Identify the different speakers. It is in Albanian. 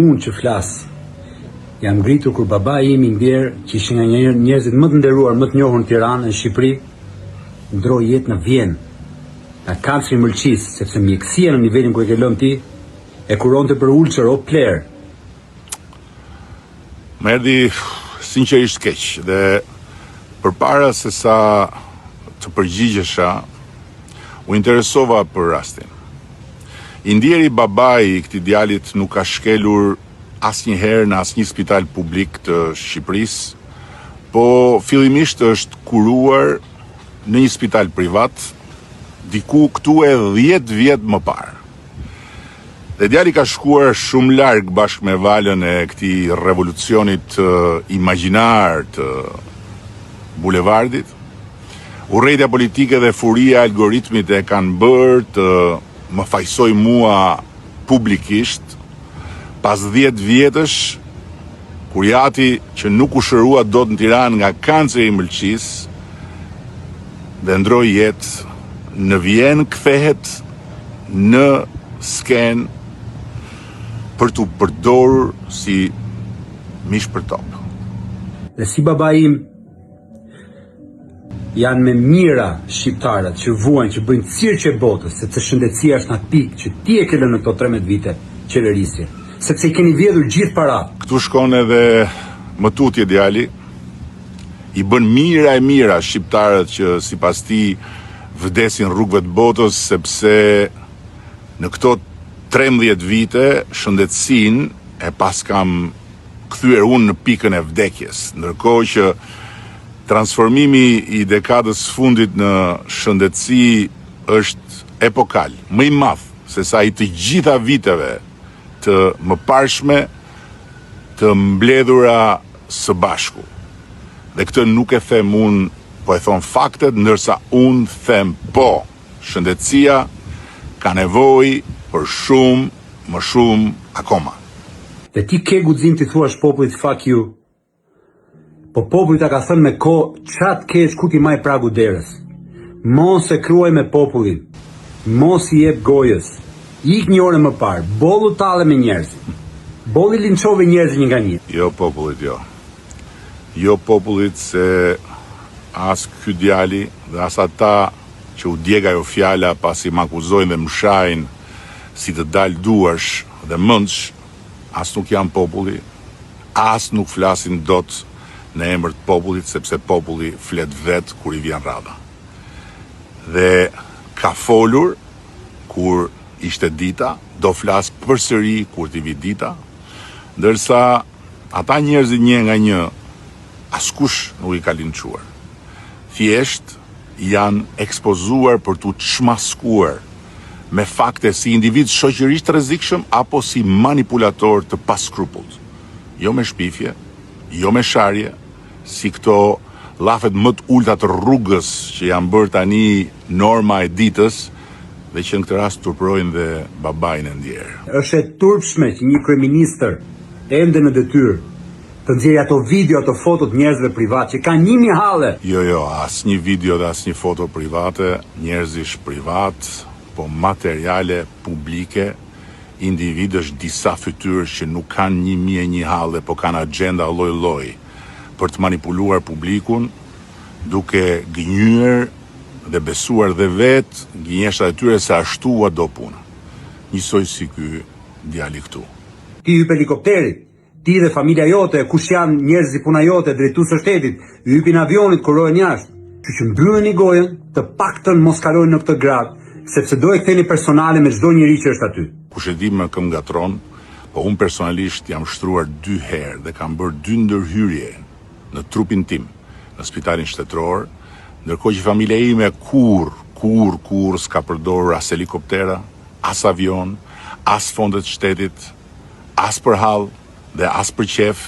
Speaker 1: Unë që flas, jam ngritur kur babai im i ndjerë, që ishte nga njerëzit më të nderuar, më të njohur në Tiranë, në Shqipëri, ndroi jetë në Vjenë, nga kanceri i mëlçisë, sepse mjekësia në nivelin ku e ke lënë ti, e kuronte për ulçër, o plerë.
Speaker 2: Më erdhi sinqerisht keq dhe përpara se sa të përgjigjesha, u interesova për rastin. I ndjeri babai i këtij djalit nuk ka shkelur asnjëherë në asnjë spital publik të Shqipërisë, po fillimisht është kuruar në një spital privat diku këtu e 10 vjet më parë. Dhe djali ka shkuar shumë larg bashkë me valën e këtij revolucionit imagjinar të bulevardit. Urrejtja politike dhe furia e algoritmit e kanë bërë të më fajësojë mua publikisht pas 10 vjetësh kur i ati që nuk u shërua dot në Tiranë nga kanceri i mëlçisë dhe ndroi jetë në Vjenë kthehet në skenë për t'u përdorur si mish për top.
Speaker 1: Dhe si babai im Janë me mijëra shqiptarët që vuajnë, që bëjnë cirqe botës, sepse shëndetësia është në atë pikë që ti e ke lënë në këto 13 vite qeverisje, sepse i keni vjedhur gjithë paratë.
Speaker 2: Këtu shkon edhe më tutje djali, i bën mijëra e mijëra shqiptarët që sipas tij vdesin rrugëve të botës sepse në këto 13 vite shëndetësinë e paskam kthyer unë në pikën e vdekjes, ndërkohë që transformimi i dekadës së fundit në shëndetësi është epokal, më i madh se sa i të gjitha viteve të mëparshme të mbledhura së bashku. Dhe këtë nuk e them unë, po e thonë faktet, ndërsa unë them po, shëndetësia ka nevojë për shumë më shumë akoma.
Speaker 1: Dhe ti ke guxim t'i thuash popullit fuck you. Po populli ta ka thënë me kohë ça të kesh ku t'i maj pragu derës. Mos e kruaj me popullin. Mos i jep gojës. Ik një orë më parë. Boll u talle me njerëzit. Boll i linçove njerëzit një nga një.
Speaker 2: Jo popullit jo. Jo popullit se as ky djali dhe as ata që u djeg ajo fjala pasi më akuzojnë dhe më shajnë si të dalë duarsh dhe mendsh, as nuk janë populli, as nuk flasin dot në emër të popullit sepse populli flet vetë kur i vjen radha. Dhe ka folur kur ishte dita, do flasë përsëri kur t'i vijë dita, ndërsa ata njerëzit një nga një askush nuk i ka linçuar. Thjesht janë ekspozuar për t'u çmaskuar me fakte si individë shoqërisht të rrezikshëm apo si manipulatorë të paskrupullt. Jo me shpifje, jo me sharje, si këto llafet më të ulëta të rrugës që janë bërë tani norma e ditës dhe që në këtë rast turpërojnë dhe babain e ndjerë.
Speaker 1: Është e turpshme që një kryeministër ende në detyrë të nxjerrë ato video, ato foto të njerëzve privat që kanë 1000 halle.
Speaker 2: Jo, jo, asnjë video dhe asnjë foto private, njerëzish privat, po materiale publike, individësh disa fytyrësh që nuk kanë 1001 halle, po kanë axhenda lloj-lloj për të manipuluar publikun, duke gënjyer dhe besuar dhe vetë gënjeshtrat e tyre se ashtu ua do puna. Njësoj si ky djali këtu.
Speaker 1: Ti hyp helikopterit, Ti dhe familja jote, kush janë njerëz si puna jote, drejtues të shtetit, hypin avionit, kurohen jashtë. Kështu që mbylleni gojën, të paktën mos kalojnë në këtë gradë, sepse do e ktheni personale me çdo njeri që është aty.
Speaker 2: Kush e di me kë më ngatërron, po unë personalisht jam shtruar dy herë dhe kam bërë dy ndërhyrje në trupin tim në spitalin shtetëror, ndërkohë që familja ime kurrë, kurrë, kurrë s'ka përdorur as helikoptera, as avionë, as fonde të shtetit, as për hall dhe as për qejf.